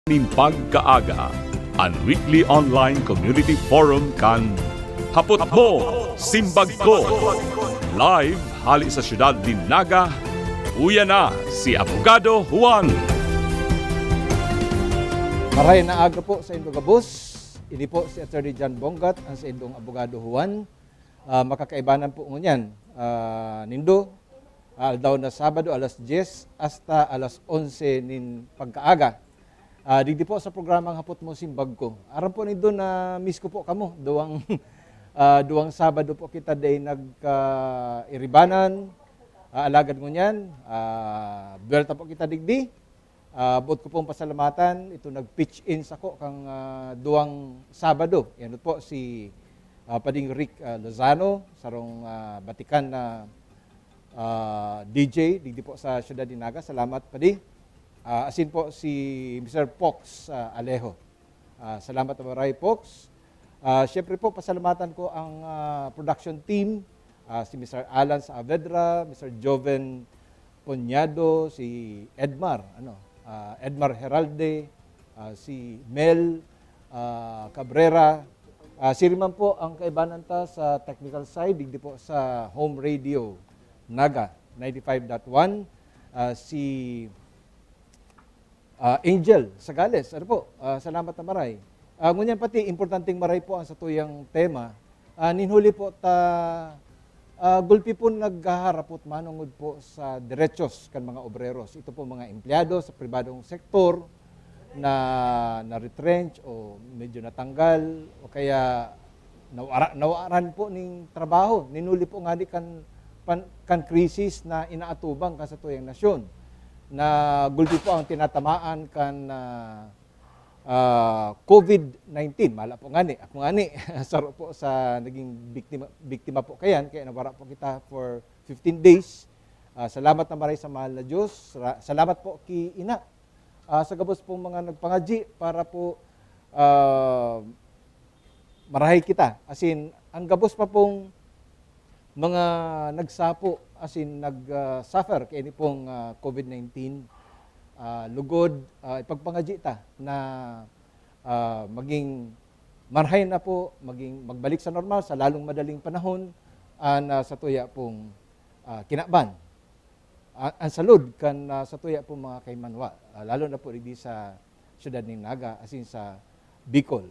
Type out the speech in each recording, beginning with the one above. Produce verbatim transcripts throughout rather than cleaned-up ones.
nin pagkaaga, an weekly online community forum kan Hapot Mo, Simbag Ko. Live hali sa siyudad nin Naga, uya na si Abogado Juan. Maray na aga po sa indo gabos. Ini po si Attorney John Bongat, ang sa indong Abogado Juan. Ah, makakaibanan po ngunyan, ah, nindo, ah, aldaw na Sabado, alas diyes hasta alas onse nin pagkaaga. Ah, digdi po sa programang Hapot Mo, Simbag Ko. Aram po nindo na miss ko po kamo. Duwang, ah, duwang Sabado po kita day nagkairibanan. Ah, alagad ngunyan, ah, buwelta po kita digdi. Ah, boot ko pong pasalamatan ito nag-pitch in sako kang, ah, duwang Sabado. Yan po si, ah, Pading Rick, ah, Lozano, sarong, ah, batikan na, ah, D J digdi po sa siyudad ni Naga. Salamat, Padi. Ah, asin po si Mister Pox, ah, Alejo. Ah, salamat na maray, Pox. Ah, siyempre po, pasalamatan ko ang, ah, production team, ah, si Mister Alan Saavedra, Mister Joven Punyado, si Edmar, ano, ah, Edmar Heralde, ah, si Mel, ah, Cabrera. Ah, siring man po ang kaibanan ta sa technical side, digdi po sa Home Radio Naga ninety-five dot one, ah, si, ah, Angel Sagales. Ano po? Ah, salamat na maray. Ah, ngunyan pati, importanteng maray po ang satuyang tema. Ah, nin huli po ta, ah, gulpi po naghaharapot manongod po sa derechos kan mga obreros. Ito po mga empleyado sa pribadong sektor na na-retrench o medyo natanggal o kaya nawara-, nawaran po ning trabaho. Nin huli po ngani kan pan-, kan krisis na inaatubang kan satuyang nasyon, na gulpi po ang tinatamaan kan, ah, ah, COVID nineteen. Mala po ngani, ako ngani, saro po sa naging biktima, biktima po kayan, kaya nawara po kita for fifteen days. Ah, salamat na maray sa mahal na Diyos. Ra-, salamat po ki Ina. Ah, sa gabos pong mga nagpangadyi para po, ah, marahay kita. As in, ang gabos pa pong mga nagsapo, as in, nag, ah, suffer kaini pong, ah, COVID nineteen, ah, lugod, ah, ipagpangadyi ta na, ah, maging marahay na po, maging magbalik sa normal sa lalong madaling panahon an, ah, satuya pong, ah, kinaban. Ah, an salud kan, ah, satuya pong mga kaimanwa, ah, lalo na po digdi sa siyudad nin Naga, asin sa Bicol.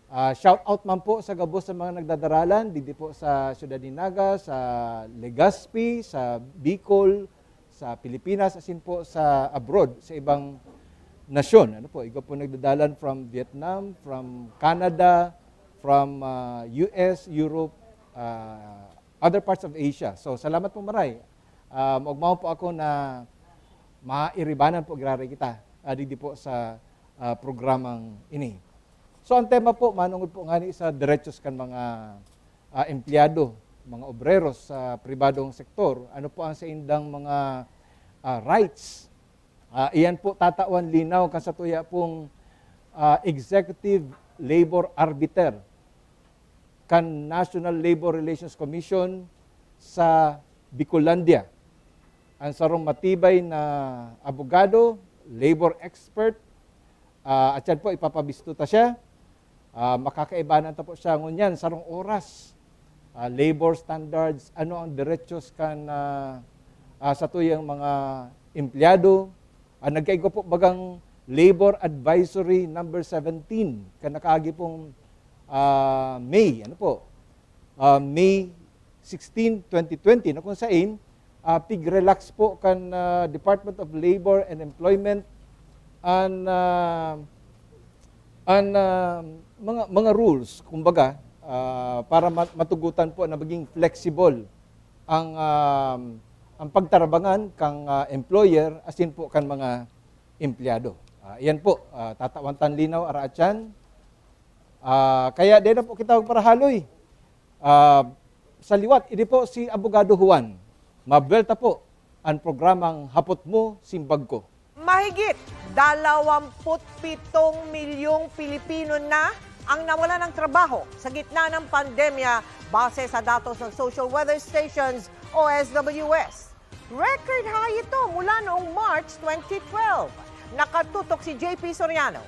Ah, shout out man po sa gabos sa mga nagdadaralan digdi po sa siyudad nin Naga, sa Legazpi, sa Bicol, sa Pilipinas, asin po sa abroad, sa ibang nasyon. Ano po, igwa po nagdadalan from Vietnam, from Canada, from, ah, U S, Europe, ah, other parts of Asia. So, salamat po maray. Ah, maogmaon po ako na mairibanan po giraray kita, ah, digdi po sa, ah, programang ini. So, ang tema po, manungod po ngani sa derechos kan mga, ah, empleyado, mga obreros sa pribadong sektor. Ano po ang saindang mga, ah, rights? Ah, iyan po tatawan linaw kan satuya pong, ah, executive labor arbiter kan National Labor Relations Commission sa Bicolandia. Ang sarong matibay na abogado, labor expert, ah, at yan po, ipapabisto ta siya. Ah, makakaibanan ta po siya ngunyan, sarong oras. Ah, labor standards, ano ang derechos kan, ah, ah, satuyang mga empleyado. Ah, nagkaigwa po bagang Labor Advisory number seventeen, kan nakaagi pong, ah, May, ano po, ah, May sixteen, twenty twenty, na kung sain, ah, pig-relax po kan, ah, Department of Labor and Employment an, ah, an, ah, mga, mga rules, kumbaga, ah, para ma-, matugutan po na maging flexible ang, ah, ang pagtarabangan kang, ah, employer asin po kan mga empleyado. Ah, iyan po, ah, tatawan tan linaw, araatyan. Ah, kaya di na po kita magparahaloy. Ah, sa liwat, ini po si Abogado Juan. Mabuelta po an programang Hapot Mo, Simbag Ko. Mahigit dalawampu't pitong milyong Pilipino na ang nawalan ng trabaho sa gitna ng pandemya, base sa datos ng Social Weather Stations o S W S. Record high ito mula noong March twenty twelve. Nakatutok si J P Soriano.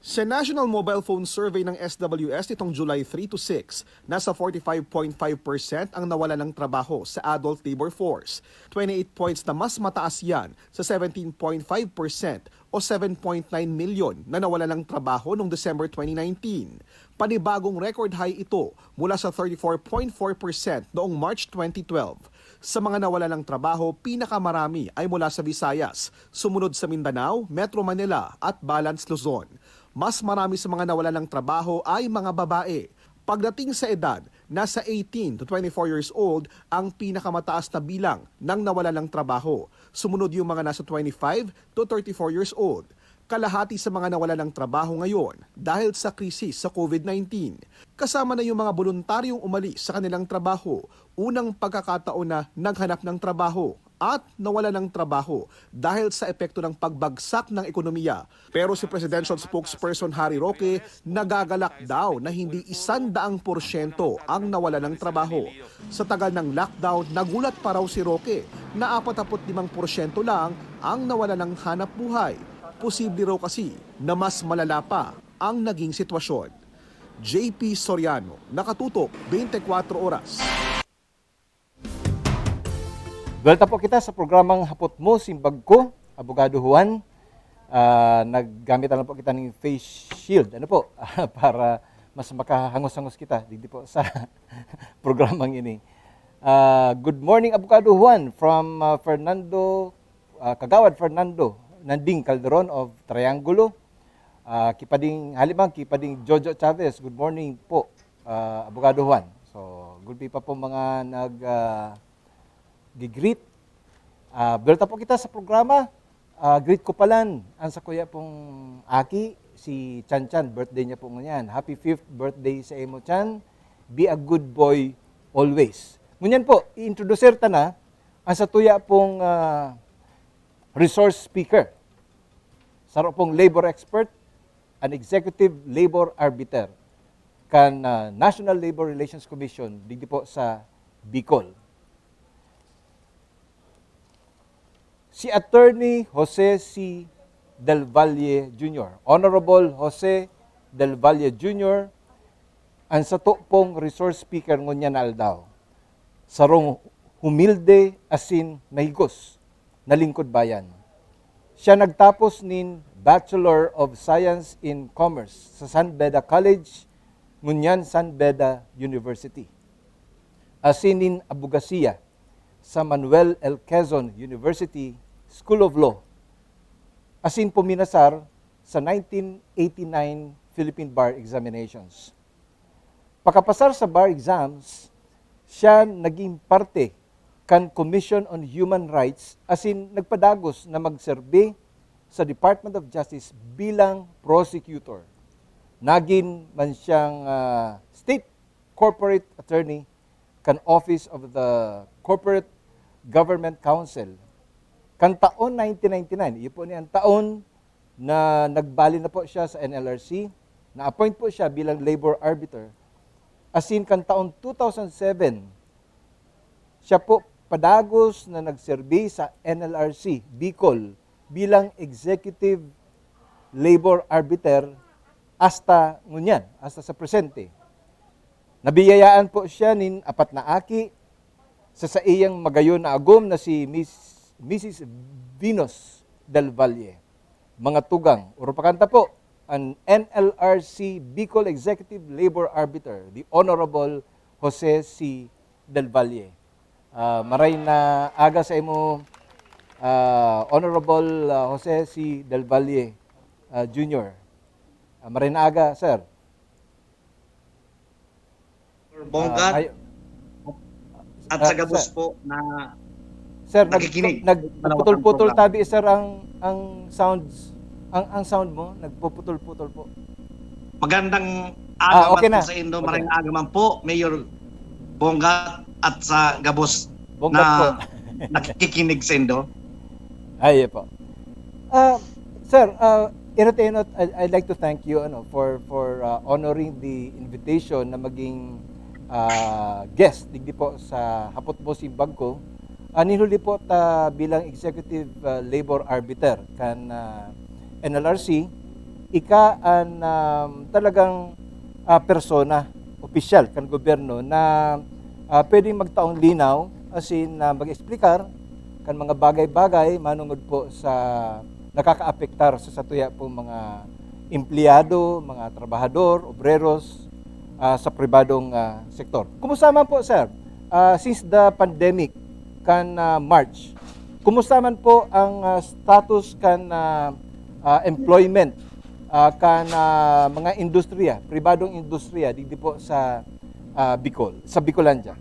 Sa National Mobile Phone Survey ng S W S nitong July three to six, nasa forty-five point five percent ang nawalan ng trabaho sa adult labor force. Twenty-eight points na mas mataas yan sa seventeen point five percent o seven point nine milyon na nawalan ng trabaho noong December twenty nineteen. Panibagong record high ito mula sa thirty-four point four percent noong March twenty twelve. Sa mga nawalan ng trabaho, pinakamarami ay mula sa Visayas, sumunod sa Mindanao, Metro Manila at Balance Luzon. Mas marami sa mga nawalan ng trabaho ay mga babae. Pagdating sa edad, nasa eighteen to twenty-four years old ang pinakamataas na bilang ng nawalan ng trabaho. Sumunod yung mga nasa twenty-five to thirty-four years old. Kalahati sa mga nawalan ng trabaho ngayon dahil sa krisis sa COVID nineteen. Kasama na yung mga boluntaryong umalis sa kanilang trabaho, unang pagkakataon na naghanap ng trabaho at nawalan ng trabaho dahil sa epekto ng pagbagsak ng ekonomiya. Pero si Presidential Spokesperson Harry Roque nagagalak daw na hindi isandaang porsyento ang nawalan ng trabaho. Sa tagal ng lockdown, nagulat pa raw si Roque na apat na putlimang porsyento lang ang nawalan ng hanap buhay. Posible raw kasi na mas malala pa ang naging sitwasyon. J P Soriano, Nakatutok, twenty-four Oras. Welcome po kita sa programang Hapot Mo, Simbag Ko, Abogado Juan. Ah, naggamit na lang po kita ng face shield, ano po, para mas makahangos-hangos kita, digdi po sa programang ini. Ah, good morning, Abogado Juan, from ah, Fernando, ah, Kagawad Fernando Nanding Calderon of Triangulo. Ah, kipading, halimang, kipading Jojo Chavez, good morning po, ah, Abogado Juan. So, gulpi pa po mga nag ah, gigreet. Ah, buwelta po kita sa programa. Ah, greet ko palan ang sakuya pong aki, si Chan Chan, birthday niya po ngunyan. Happy fifth birthday sa imo, Chan. Be a good boy always. Ngunyan po, i-introducer ta na ang satuya pong ah, resource speaker. Saro pong labor expert, an executive labor arbiter kan ah, National Labor Relations Commission digdi po sa Bicol. Si Attorney Jose C. Del Valle Junior, Honorable Jose Del Valle Junior, ang sato pong resource speaker ngunyan na aldaw. Sarong humilde asin mahigos na lingkod bayan. Siya nagtapos nin Bachelor of Science in Commerce sa San Beda College, ngunyan San Beda University, asin nin abogasiya sa Manuel L. Quezon University School of Law, asin puminasar sa nineteen eighty-nine Philippine Bar Examinations. Pakapasar sa bar exams, siya naging parte kan Commission on Human Rights asin nagpadagos na magserbi sa Department of Justice bilang prosecutor. Nagin man siyang ah, state corporate attorney kan Office of the Corporate Government Counsel kan taon nineteen ninety-nine. Iyo po ni ang taon na nagbali na po siya sa N L R C. Na-appoint po siya bilang labor arbiter. Asin kan taon two thousand seven, siya po padagos na nagserbi sa N L R C Bicol bilang executive labor arbiter hasta ngunyan, hasta sa presente. Nabiyayaan po siya nin apat na aki, sa saiyang magayon na agom na si Miss, Missus Venus Del Valle. Mga tugang, urupakan ta po an N L R C Bicol Executive Labor Arbiter, the Honorable Jose C. Del Valle. Ah, maray na aga sa imo, ah, Honorable ah, Jose C. Del Valle ah, Junior. Ah, maray na aga, sir. Sir Bonggat Ah, ay- at sa ah, gabos sir. po na Sir, nag, nakikinig. nag, Malawak ang nagpuputol-putol programa. Tabi, sir, ang ang sounds, ang ang sound mo nagpuputol-putol po. Magandang Ah, aga okay man na. po sa indo, Okay. Maray na aga man po, Mayor Bonggat at sa gabos Bonggat po. na nakikinig sa indo. Ay, po. Ah, sir, uh, Irate Enot, I, I'd like to thank you ano for for uh, honoring the invitation na maging uh, guest digdi po sa Hapot Mo Simbag Ko. Paninhuli po ta bilang executive, ah, labor arbiter kan, ah, N L R C, ika an, um, talagang, ah, persona, opisyal kan gobyerno na, ah, pwedeng magtaong linaw, asin, ah, mag-eksplikar kan mga bagay-bagay manungod po sa nakakaapektar sa satuya pong mga empleyado, mga trabahador, obreros, ah, sa pribadong, ah, sektor. Kumusta man po, sir? Ah, since the pandemic kan, ah, March, kumusta man po ang, ah, status kan, ah, ah, employment, ah, kan, ah, mga industriya, pribadong industriya digdi po sa, ah, Bicol, sa Bicolandia?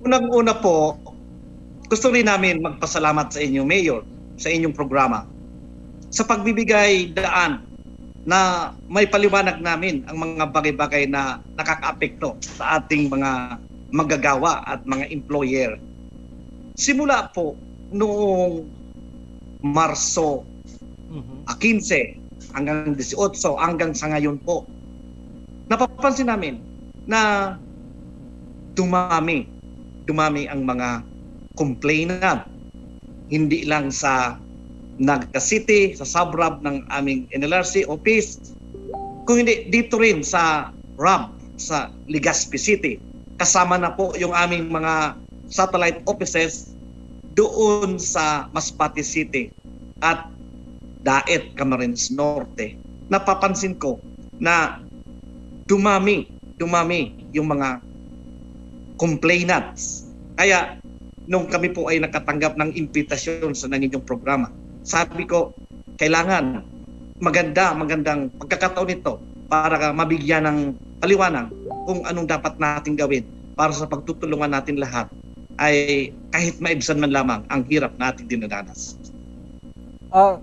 Unang-una po, gusto rin namin magpasalamat sa inyo, Mayor, sa inyong programa, sa pagbibigay daan na maipaliwanag namin ang mga bagay-bagay na nakakaapekto sa ating mga manggagawa at mga employer. Simula po noong Marso Mhm. ah, quince hanggang dieciocho, hanggang sa ngayon po, napapansin namin na dumami, dumami ang mga complainant. Hindi lang sa Naga City, sa sub-rab ng aming N L R C office, kung hindi dito rin sa rab sa Legazpi City. Kasama na po yung aming mga satellite offices doon sa Masbate City at Daet, Camarines Norte. Napapansin ko na dumami, dumami yung mga complainants. Kaya nung kami po ay nakatanggap ng imbitasyon sa naninyong programa, sabi ko, kailangan maganda, magandang pagkakataon ito para ka mabigyan ng paliwanag kung anong dapat nating gawin para sa pagtutulungan natin lahat ay kahit maibsan man lamang ang hirap na ating dinadanas. Ah,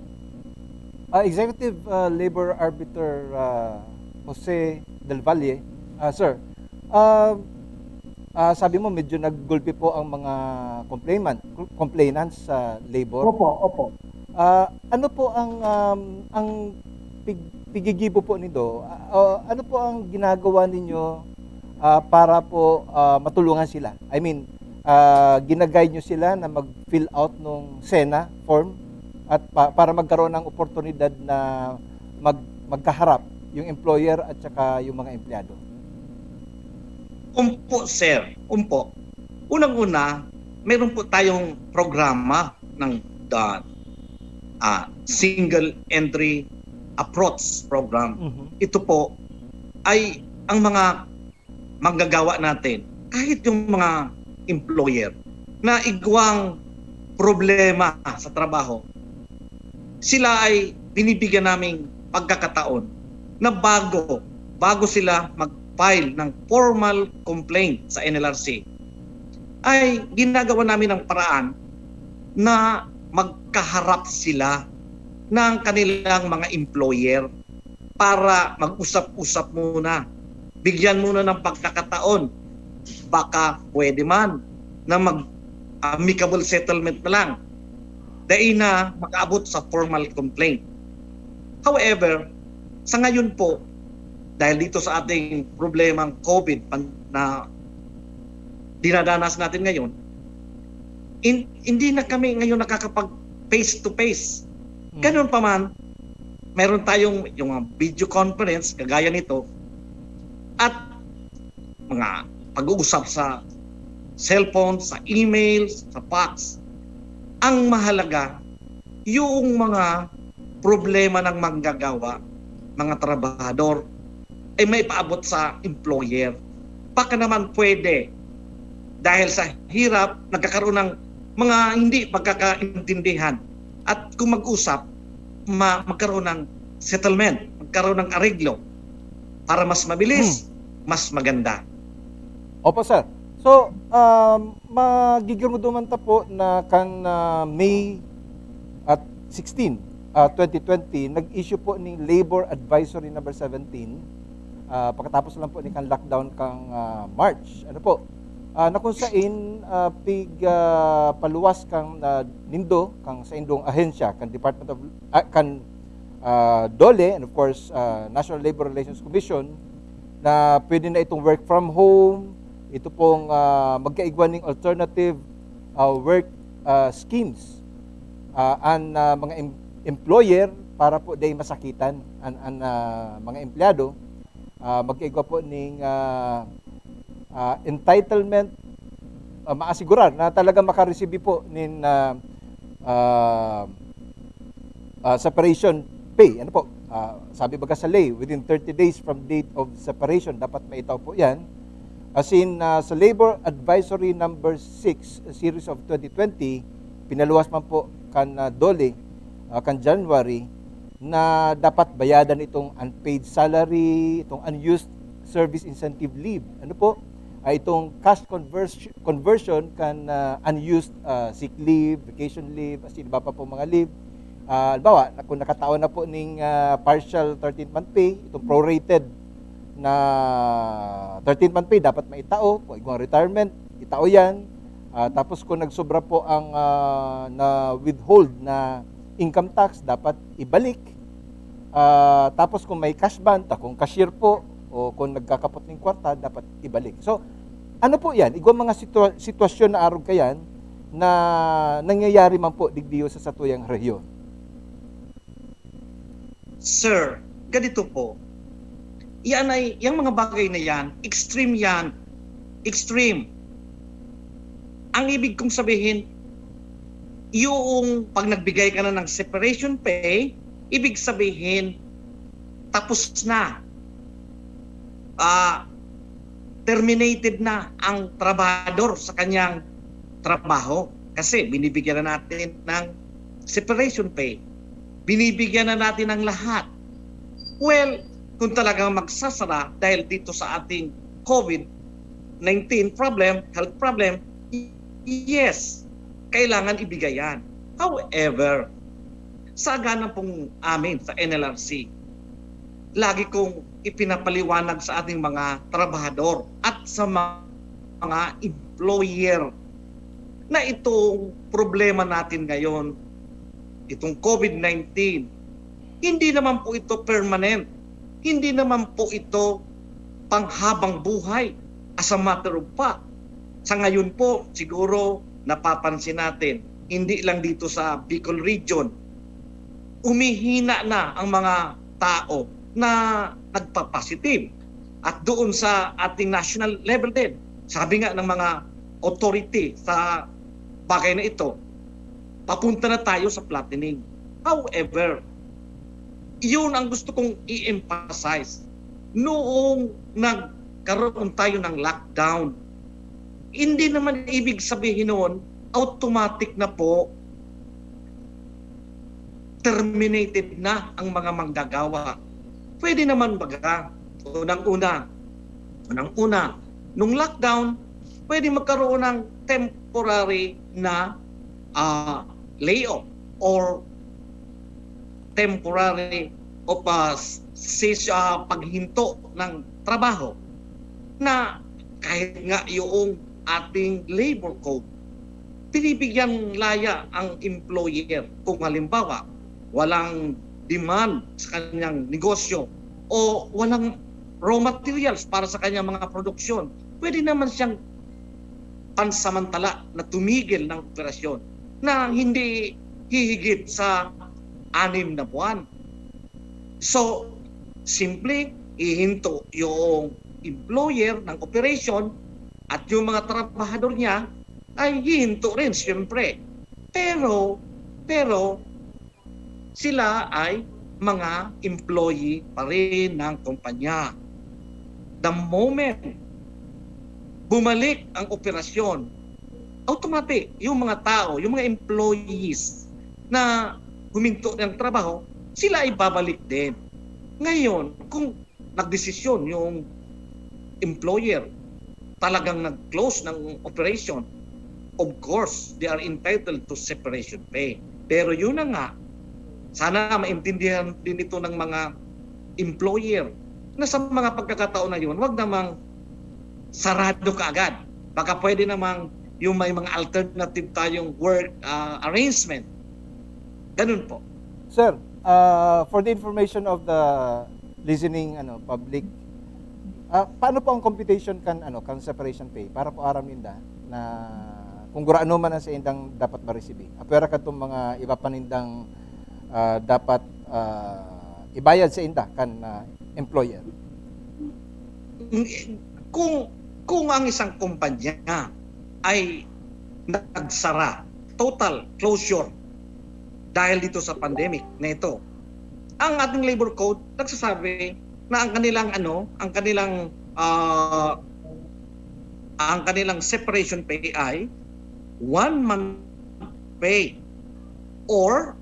ah, Executive, ah, Labor Arbiter, ah, Jose Del Valle, ah, sir, ah, ah, sabi mo medyo naggulpi po ang mga complainant, complainants sa labor. Opo, opo. Ah, ano po ang, um, ang pig-, pigigibo po nindo? Ah, o ano po ang ginagawa ninyo, ah, para po, ah, matulungan sila? I mean, ah, gina-guide nyo sila na mag-fill out nung SENA form at pa-, para magkaroon ng oportunidad na mag-, magkaharap yung employer at saka yung mga empleyado? Umpo, sir. Umpo. Unang-una, meron po tayong programa ng the, ah, Single Entry Approach Program. Mhm. Ito po ay ang mga manggagawa natin, kahit yung mga employer na igwang problema sa trabaho, sila ay binibigyan naming pagkakataon na bago, bago sila mag-file ng formal complaint sa N L R C, ay ginagawa namin ang paraan na magkaharap sila ng kanilang mga employer para mag-usap-usap muna. Bigyan muna ng pagkakataon. Baka pwede man na mag-amicable settlement na lang. Dai na makaabot sa formal complaint. However, sa ngayon po, dahil dito sa ating problemang COVID pan-, na dinadanas natin ngayon, in-, hindi na kami ngayon nakakapag face to face. Hmm. Ganun pa man, meron tayong yung mga video conference, kagaya nito, at mga pag-uusap sa cellphone, sa email, sa fax. Ang mahalaga, yung mga problema ng manggagawa, mga trabahador, ay maipaabot sa employer. Baka naman pwede, dahil sa hirap, nagkakaroon ng mga hindi pagkakaintindihan. At kung mag-usap, ma-, magkaroon ng settlement, magkaroon ng areglo para mas mabilis, Hmm. mas maganda. Opo, sir. So, um, magigirmuduman ta po na kan, ah, May at sixteen, ah, twenty twenty, nag-issue po ni Labor Advisory number seventeen, ah, pagkatapos lang po ni kan lockdown kang, ah, March. Ano po? Ah, na kung sain, ah, pig, ah, paluwas kang, ah, nindo, kang saindong ahensya, kan Department of, ah, kan, ah, DOLE, and of course, ah, National Labor Relations Commission, na pwede na itong work from home, ito pong, ah, magkaigwa ning alternative, ah, work, ah, schemes, ah, an, ah, mga em-, employer para po dai masakitan an, an, ah, mga empleyado, ah, magkaigwa po ning, ah, ah, entitlement, ah, maasigurar na talaga makaresibi po nin, ah, ah, ah, separation pay. Ano po? Ah, sabi baga sa ley, within thirty days from date of separation, dapat maitao po yan. As in, ah, sa Labor Advisory Number six, series of twenty twenty, pinaluwas man po kan, ah, DOLE, ah, kan January, na dapat bayadan itong unpaid salary, itong unused service incentive leave. Ano po? Ay itong cash conversion, conversion kan, ah, unused, ah, sick leave, vacation leave, as in iba pa po mga leave. Ah, halimbawa, na kung nakatao na po ning, ah, partial thirteenth month pay, itong prorated na thirteenth month pay, dapat maitao. Kung igwang retirement, itao yan. Ah, tapos kung nagsobra po ang, ah, na-withhold na income tax, dapat ibalik. Ah, tapos kung may cash bond, ta kung cashier po, o kung nagkakapot ning kwarta, dapat ibalik. So, ano po yan? Igwa mga sitwa-, sitwasyon na arog kayan na nangyayari man po digdiyo sa satuyang rehiyon. Sir, ganito po. Yan ay, yung mga bagay na yan, extreme yan. Extreme. Ang ibig kong sabihin, yung pag nagbigay ka na ng separation pay, ibig sabihin, tapos na. Ah, terminated na ang trabahador sa kanyang trabaho. Kasi binibigyan na natin ng separation pay. Binibigyan na natin ng lahat. Well, kung talagang magsasara dahil dito sa ating COVID nineteen problem, health problem, yes, kailangan ibigay yan. However, sa agana pong amin sa N L R C, lagi kong ipinapaliwanag sa ating mga trabahador at sa mga employer na itong problema natin ngayon, itong COVID nineteen, hindi naman po ito permanent. Hindi naman po ito panghabang buhay. As a matter of fact, sa ngayon po, siguro napapansin natin, hindi lang dito sa Bicol Region, umihina na ang mga tao na nagpa-positive. At doon sa ating national level din, sabi nga ng mga authority sa bagay na ito, papunta na tayo sa flattening. However, iyon ang gusto kong i-emphasize. Noong nagkaroon tayo ng lockdown, hindi naman ibig sabihin noon automatic na po terminated na ang mga manggagawa. Pwede naman baga, unang-una, unang-una, nung lockdown, pwede magkaroon ng temporary na, ah, layoff or temporary of, ah, sis-, ah, paghinto ng trabaho na kahit nga yung ating labor code, binibigyan laya ang employer kung halimbawa walang demand sa kanyang negosyo o walang raw materials para sa kanyang mga produksyon, pwede naman siyang pansamantala na tumigil ng operasyon na hindi hihigit sa anim na buwan. So, simple, hihinto yung employer ng operation at yung mga trabahador niya ay hihinto rin, siyempre. Pero, pero, sila ay mga employee pa rin ng kumpanya. The moment bumalik ang operasyon, automatic, yung mga tao, yung mga employees na huminto ng trabaho, sila ay babalik din. Ngayon, kung nagdesisyon yung employer, talagang nag-close ng operation, of course, they are entitled to separation pay. Pero yun na nga, sana maintindihan din ito ng mga employer na sa mga pagkakataon na yun, wag namang sarado kaagad. Baka pwede namang yung may mga alternative tayong work, ah, arrangement. Ganun po. Sir, uh, for the information of the listening, ano, public, ah, paano po ang computation kan, ano, kan separation pay? Para po aram ninda na kung gurano man ang saindang dapat maresibi. Apwera kadtong mga iba pa nindang, ah, dapat, ah, ibayad sainda kan, ah, employer. Kung, kung ang isang kumpanya ay nagsara, total closure dahil dito sa pandemic na ito, ang ating labor code nagsasabi na ang kanilang ano, ang kanilang, ah, ang kanilang separation pay ay one month pay or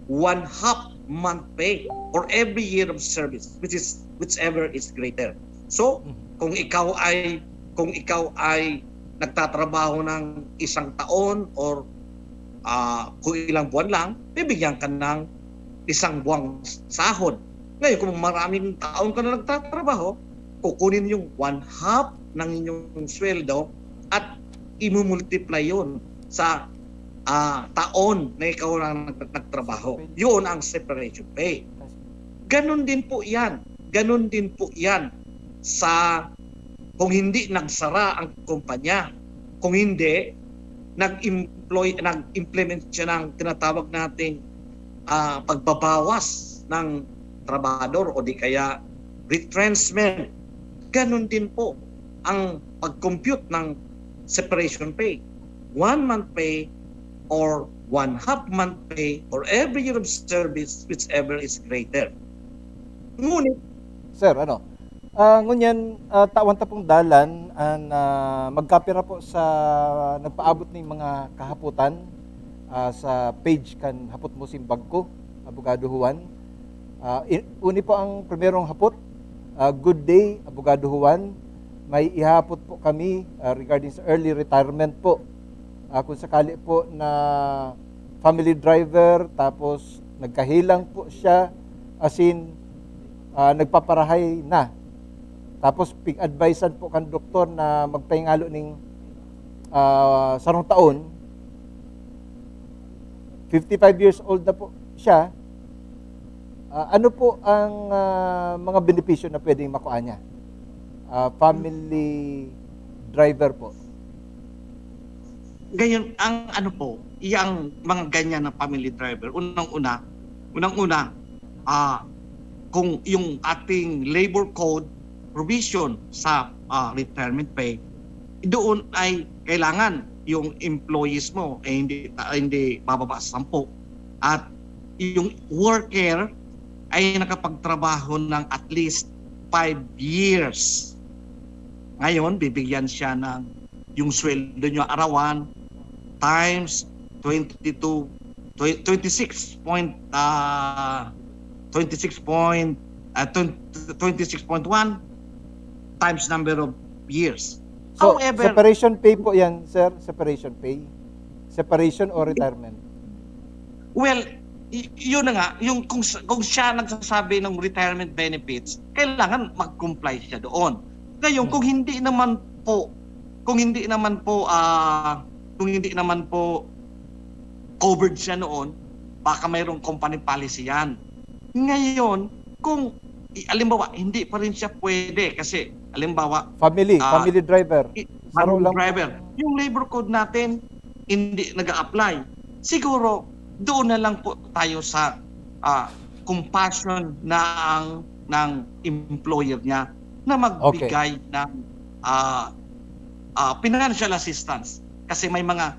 one half month pay or every year of service, which is whichever is greater. So, kung ikaw ay, kung ikaw ay nagtatrabaho ng isang taon or, ah, kung ilang buwan lang, bibigyan ka ng isang buwang sahod. Ngayon, kung maraming taon ka na nagtatrabaho, kukunin yung one half ng inyong sweldo at imumultiply yun sa, ah, taon na ikaw lang nag-, nagtrabaho. Yun ang separation pay. Ganun din po yan. Ganun din po yan sa kung hindi nagsara ang kumpanya. Kung hindi, nag-employ, nag-implement siya ng tinatawag nating, ah, pagbabawas ng trabahador o di kaya retrenchment. Ganun din po ang pag-compute ng separation pay. One month pay or one half month pay or every year of service, whichever is greater. Ngunit Sir, ano? Ah, ngunyan, ah, tawan ta pong dalan an, ah, magkapira po sa nagpaabot ning mga kahapotan, ah, sa page kan Hapot Mo Simbag Ko, Abogado Juan. Ah, i-, uni po ang primerong hapot. Ah, good day, Abogado Juan. May ihapot po kami, ah, regarding sa early retirement po. Ah, kung sakali po na family driver, tapos nagkahilang po siya, asin, ah, nagpaparahay na. Tapos pig-advisean po kan doktor na magpahingalo ning, ah, sarong taon. Fifty-five years old na po siya. Ah, ano po ang, ah, mga benepisyo na pwedeng makuha niya? Ah, family driver po. Ngayon, ang ano po, iyang mga ganyan na family driver, unang-una, unang-una, ah, kung yung ating labor code provision sa, ah, retirement pay, doon ay kailangan yung employees mo ay hindi, ay hindi bababa sa sampu. At yung worker ay nakapagtrabaho ng at least five years. Ngayon, bibigyan siya ng yung sweldo nyo arawan times twenty-two, tw-, twenty-six point, ah, twenty-six point, ah, twenty, twenty-six point one times number of years. So, However, separation pay po yan, sir? Separation pay? Separation o retirement? Well, y-, yun na nga, yung kung s-, kung siya nagsasabi ng retirement benefits, kailangan mag-comply siya doon. Ngayon, Hmm. kung hindi naman po, kung hindi naman po, ah, kung hindi naman po covered siya noon, baka mayroong company policy yan. Ngayon, kung, i-, alimbawa, hindi pa rin siya pwede kasi, alimbawa, Family, Ah, family driver. i-, Saro family lang. Driver. Yung labor code natin, hindi nag-a-apply. Siguro, doon na lang po tayo sa, ah, compassion na ang, ng employer niya na magbigay ng, ah, ah, financial assistance. Kasi may mga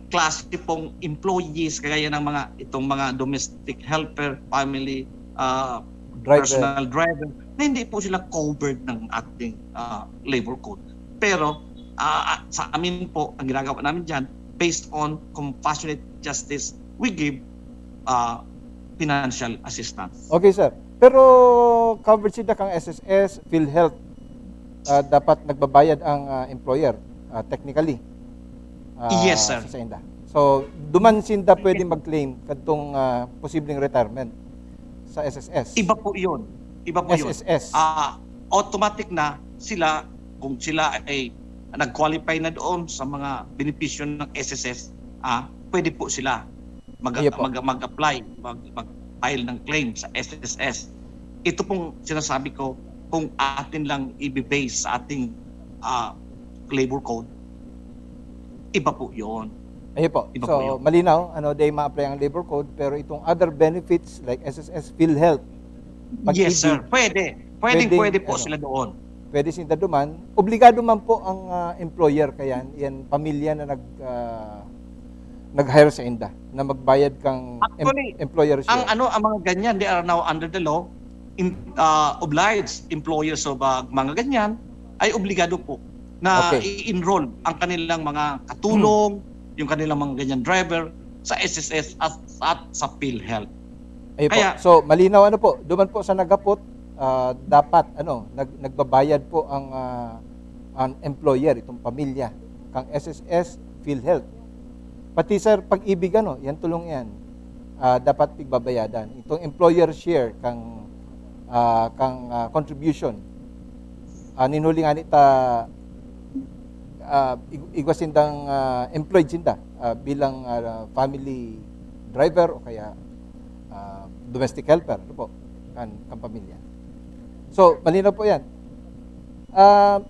klase pong employees, kagaya ng mga, itong mga domestic helper, family, ah, Driver. personal driver, na hindi po sila covered ng ating, ah, labor code. Pero, ah, sa amin po, ang ginagawa namin dyan, based on compassionate justice, we give, ah, financial assistance. Okay, sir. Pero covered sinda kang S S S, PhilHealth. Ah, dapat nagbabayad ang, ah, employer, ah, technically. Ah, Yes, sir. Sa sainda. So, duman sinda pwede mag-claim kadtong, ah, posibleng retirement sa S S S. Iba po yun. Iba po yun. S S S. Ah, automatic na sila, kung sila ay nag-qualify na doon sa mga benepisyo ng S S S, ah, pwede po sila mag, Iya po. mag, mag-apply, mag, mag-file ng claim sa S S S. Ito pong sinasabi ko, kung atin lang ibe-base sa ating, ah, labor code, iba po yun. Ayun po. Iba So, po yun. Malinaw, ano, di ma-apply ang labor code, pero itong other benefits like S S S, PhilHealth, Yes, sir. Pag-ibig, Pwede. Pwedeng Pwedeng, pwede po ano, sila doon. Pwede sinda duman. Obligado man po ang ah, employer kayan, yan pamilya na nag ah, nag-hire sa inda na magbayad kang em- Actually, employer share. Ang ano, ang mga ganyan, they are now under the law, in, uh, obliged employers of uh, mga ganyan ay obligado po na Okay. i-enroll ang kanilang mga katulong, yung kanilang mga ganyan driver sa S S S at, at sa PhilHealth. Ayun po. Kaya- So, malinaw ano po, duman po sa nagapot, ah, dapat ano, nag, nagbabayad po ang ah, ang employer, itong pamilya, kang S S S, PhilHealth. Pati sir, pag-ibig ano, yan tulong yan. Ah, dapat pigbabayadan. Itong employer share kang ah, kang ah, contribution. Ah, ninhuli nga ni ta ah, ig- igwa sindang ah, employed sinda ah, bilang ah, family driver o kaya ah, domestic helper, ano po, kan, kan pamilya. So, malinaw po yan. Ah,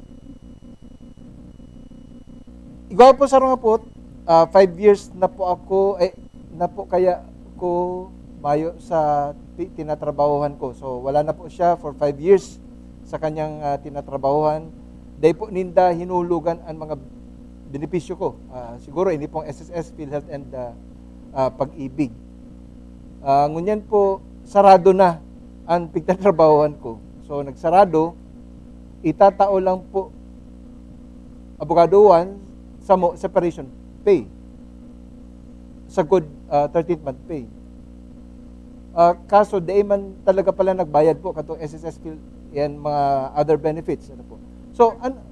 igwa po sa mga po, ah, five years na po ako, eh, na po kaya ko mayo sa ti- tinatrabahuhan ko. So, wala na po siya for five years sa kanyang ah, tinatrabahuhan. Dahil po ninda hinulugan ang mga benepisyo ko. Ah, siguro, ini pong S S S, PhilHealth, and ah, ah, Pag-ibig. Ah, ngunyan po, sarado na ang pigtatrabahuhan ko. So, nagsarado, itatao lang po, Abogado Juan, sa mo, separation pay. Sa good ah, thirteenth month pay. Ah, kaso, di man talaga pala nagbayad po katong S S S, Phil, yan mga other benefits. Ano po? So, an-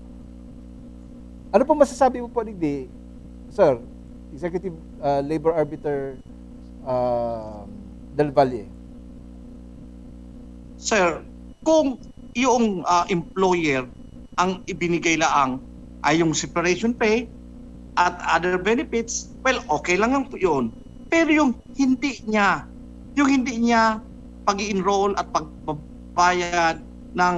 ano po masasabi mo po, digdi, sir, Executive ah, Labor Arbiter ah, Del Valle? Sir, kung yung ah, employer ang ibinigay laang ay yung separation pay at other benefits, well, okay lang ang yun. Pero yung hindi niya, yung hindi niya pag-enroll at pagbabayad ng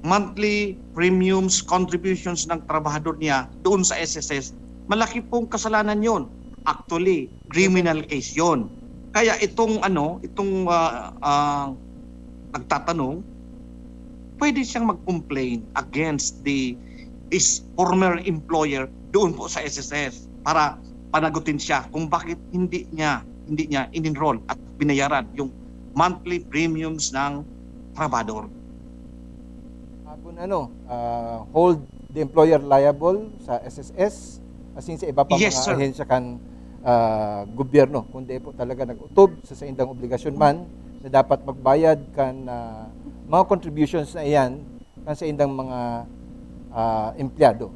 monthly premiums, contributions ng trabahador niya doon sa S S S, malaki pong kasalanan yon. Actually, criminal case yon. Kaya itong ano, itong ah, ah, nagtatanong, pwede siyang mag-complain against the his former employer doon po sa S S S para panagutin siya kung bakit hindi niya hindi niya in-enroll at binayaran yung monthly premiums ng trabahador. Agon ano, ah, hold the employer liable sa S S S, asin sa iba pa Yes, mga sir. ahensya kan ah, gobyerno, kundi po talaga nag-utob sa saindang obligasyon man na dapat magbayad kan ah, mga contributions na iyan kan saindang mga ah, empleyado.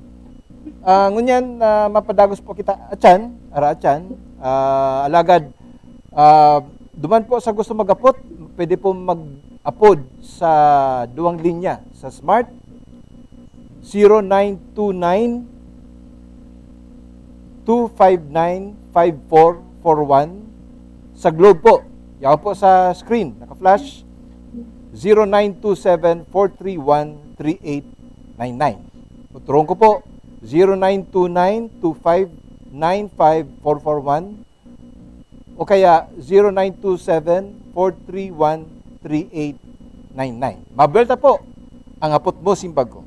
Ah, ngunyan, ah, mapadagos po kita atyan, ara atyan. Ah, alagad, ah, duman po sa gusto mag-apod, pwede po mag-apod sa duwang linya, sa Smart, zero nine two nine, two five nine, five four four one. Sa Globe po, yaw po sa screen, naka-flash, zero nine two seven, four three one, three eight nine nine. Uturon ko po, zero nine two nine, two five nine, five four four one o kaya zero nine two seven, four three one, three eight nine nine. Mabuelta po ang Hapot Mo, Simbag Ko.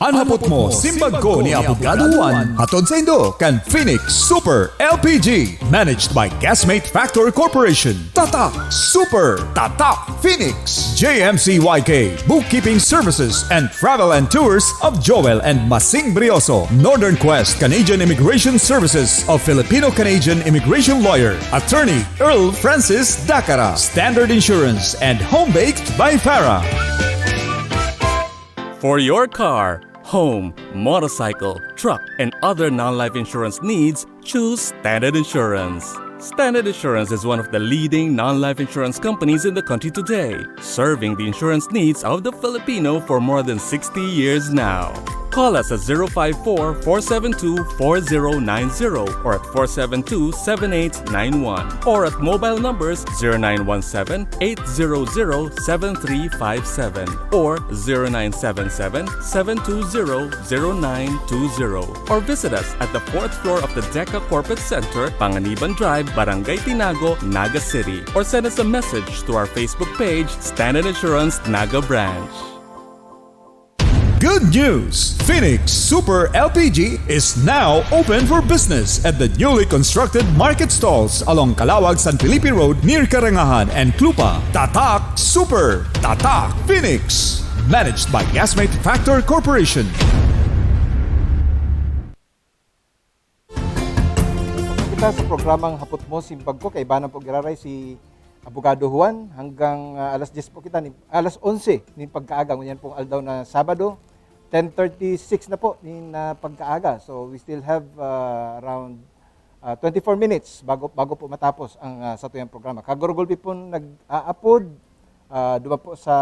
An Hapot Mo, Simbag Ko ni Abogado Juan, hatod saindo kan Phoenix Super L P G, managed by Gasmate Factor Corporation. Tatak Super, Tatak Phoenix, J M C Y K, Bookkeeping Services and Travel and Tours of Joel and Masing Brioso, Northern Quest Canadian Immigration Services of Filipino-Canadian Immigration Lawyer, Attorney Earl Francis Dacara, Standard Insurance, and Home Baked by Farah. For your car, home, motorcycle, truck, and other non-life insurance needs, choose Standard Insurance. Standard Insurance is one of the leading non-life insurance companies in the country today, serving the insurance needs of the Filipino for more than sixty years now. Call us at zero five four, four seven two, four zero nine zero or at four seven two, seven eight nine one, or at mobile numbers zero nine one seven, eight zero zero, seven three five seven or zero nine seven seven, seven two zero, zero nine two zero, or visit us at the fourth floor of the DECA Corporate Center, Panganiban Drive, Barangay Tinago, Naga City, or send us a message to our Facebook page, Standard Insurance Naga Branch. Good news! Phoenix Super L P G is now open for business at the newly constructed market stalls along Calawag, San Felipe Road near Karangahan and Clupa. Tatak Super! Tatak Phoenix! Managed by Gasmate Factor Corporation. Kita sa programang Hapot Mo, Simbag Ko, kaibanan po giraray si Abogado Juan. Hanggang, ah, alas diyes po kita, ni, alas onse nin pagkaaga, ngunyan pong aldaw na Sabado, ten thirty-six na po nin, ah, pagkaaga. So, we still have, ah, around, ah, twenty-four minutes bago, bago po matapos ang, ah, satuyang programa. Kagurugulpi po nag-aapod, ah, duman po sa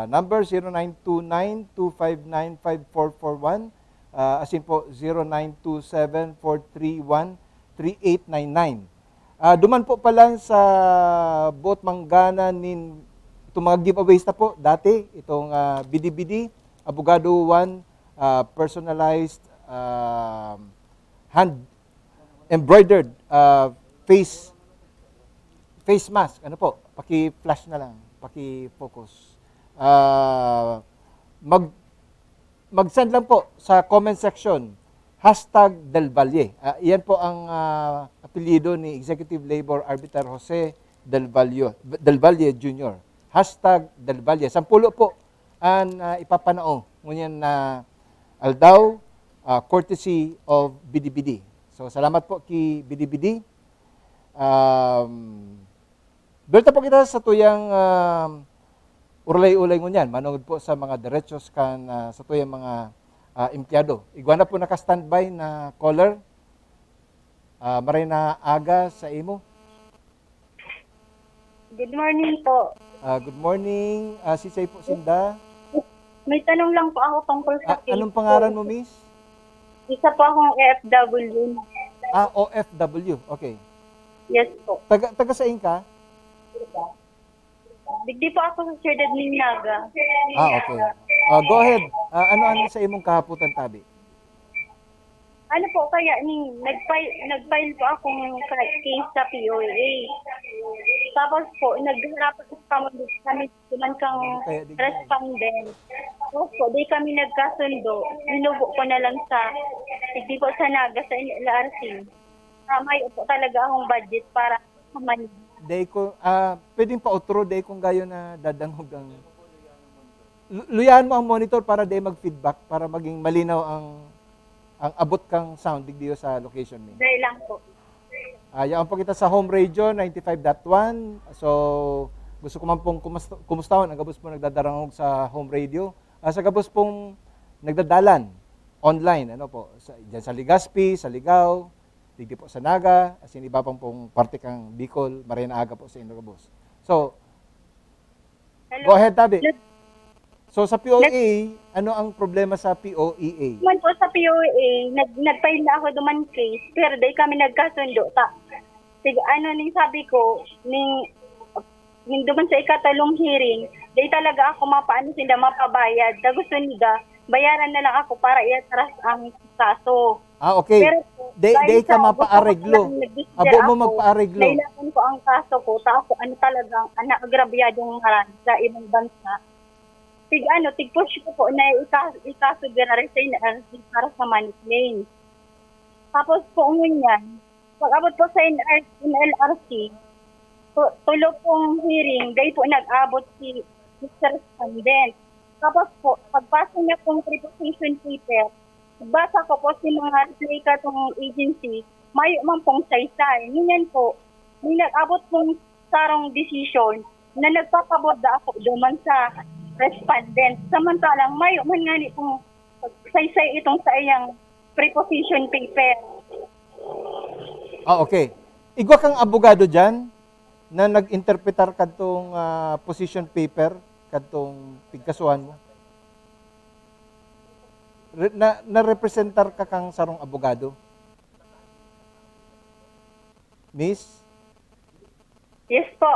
number zero nine two nine two five nine five four four one, ah, asin po zero nine two seven four three one three eight nine nine. Ah, duman po palan sa boot manggana nin itong mga giveaways na po dati, itong, ah, Bidi-Bidi, Abogado Juan, ah, personalized, ah, hand embroidered, ah, face face mask. Ano po? Paki-flash na lang, paki-focus. Ah, mag mag-send lang po sa comment section, hashtag Del Valle. Ah, iyan po ang, ah, apelyido ni Executive Labor Arbiter Jose Del Valle, Del Valle Junior. Hashtag Del Valle. Sampulo po an, ah, ipapanao ngunyan na aldaw, ah, courtesy of Bidi-Bidi. So, salamat po ki Bidi-Bidi. Um, Duman ta po kita sa tuyang, ah, urulay-ulay ngunyan, manongod po sa mga derechos kan, ah, sa tuyang mga, ah, empleyado. Igwa na po naka-standby na caller. Ah, maray na aga sa imo. Good morning po. Ah, good morning. Ah, si Say po sinda. May tanong lang po ako tungkol sa Ah, case anong pangaran ko. Mo, miss? Isa po akong O F W. Ah, O F W. Okay. Yes po. Taga, taga saan ka? Digdi po ako sa siyudad ng Naga. Ah, okay. Ah, go ahead. Ah, ano ang sa imong kahapotan, tabi? Ano po kaya, ning nag-file, nag-file po akong ka-, case sa P O A. Tapos po, nagharapan kami, kami naman kang Kaya di ko respondent. Tapos po, di kami nagkasundo. Sinubo ko na lang sa, hindi po sa Naga, sa N L R C. Ah, may po talaga akong budget para sa Manila. Dai ko, ah, pwedeng pa otro, dai kong gayo na dadangog ang Lu-, luyahan mo ang monitor para dai mag-feedback, para maging malinaw ang, ang abot kang sound digdiyo sa location mi. Dai lang po. Ah, yaon po kita sa Home Radio ninety-five dot one. So, gusto ko man pong kumus-, kumustahon ang gabos po nagdadarangog sa Home Radio. Ah, sa gabos pong nagdadalan online, ano po, sa, dyan sa Legazpi, sa Ligao, digdi po sa Naga, asin iba pang pong parte kang Bicol, maray na aga po sa inyo gabos. So, Hello? Go ahead, tabi. Nag- So, sa P O A, Nag- ano ang problema sa P O A? Man po sa P O A, nag-, nag-file na ako duman case, pero dai kami nagkasundo. Ta, sig-, ano ning sabi ko, ning, ning duman sa ikatulong hearing, dai talaga ako mapaano sila mapabayad. Ta gusto nila, bayaran na lang ako para iatras ang kaso. Ah, okay. Pero po, Di, dahil di ka sa gusto ko mapaareglo. Palang nagdesisyon Abo mo ako, magpaareglo. Nailawan ko ang kaso ko, tapos ano talagang, ah, naagrabyadong marami sa ibang bansa. Tig ano, tig-push ko po na ika-, ikaso dira sa N L R C para sa money claim. Tapos po, ngunyan, pag-abot po sa N R, N L R C, tu-, tulo pong hearing, dai po nag-abot si Mister Respondent. Tapos po, pagpasa niya pong preposition paper, basa ko po si mga reply katong agency, mayo man pong saysay. Ngunyan po, may nag-abot pong sarong decision na nagpapabor da ako duman sa respondent. Samantalang mayo man ngani pong saysay itong sa iyang preposition paper. Ah, okay. Igwa kang abogado diyan na nag-interpretar kadtong, ah, position paper kadtong pigkasuhan mo? Re-, na, narepresentar ka kang sarong abogado? Miss? Yes po.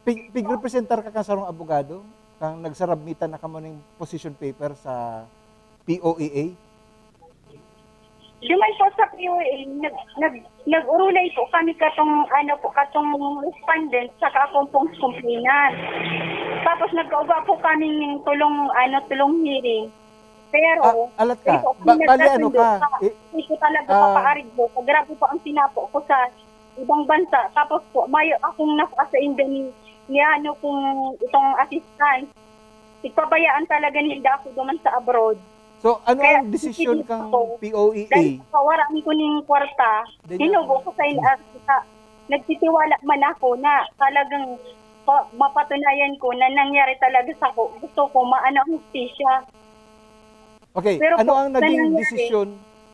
Pig, pigrepresentar ka kang sarong abogado? Kang nagsarabmitan na kamo ning position paper sa P O E A? Duman po sa P O E A, nag, nag, nag-urulay po kami katong, ano po, katong respondent sa akong pong complainant. Tapos nagkauga po kami ng tulong, ano, tulong hearing. Pero, Ah, alat ka. ito, Ba-, ang bali, ano nagkasundo ka? sa, I- ito talaga ah, papaariglo. Pag grabe po ang sinapo ko sa ibang bansa. Tapos po, may akong nakasainda ni, ni ano kung itong assistance. Igpabayaan talaga ninda ako duman sa abroad. So, ano Kaya, ang desisyon sisisi kang ako. P O E A? Dahil sa kawaraan ko ning kwarta, Dahil hinubo ako- ko sa ina-, sa, nagtitiwala man ako na talagang pa, mapatunayan ko na nangyari talaga sa ko. Gusto ko maano ang hustisya. Okay, Pero ano po, ang naging nangyari, desisyon?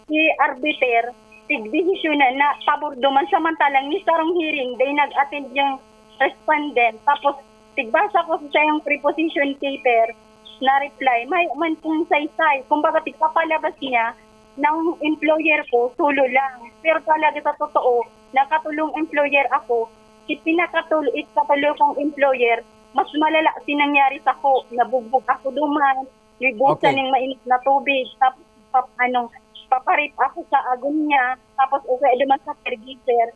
Si arbiter, tigdesisyon na, na pabor duman sa mantalang ni sarong hearing, day nag-attend yung respondent. Tapos, tigbasa ko sa yung preposition paper na reply, may man kung saysay. Kumbaga, tigpapalabas niya ng employer ko, solo lang. Pero talaga sa totoo, nakatulong employer ako. Ipinakatulo, ikatulo kong employer, mas malala sinangyari sa ko. Nabugbog ako duman, libusan Okay. ng mainit na tubig. Tapos, pap, anong, paparip ako sa agon niya. Tapos, uwi duman sa caregiver.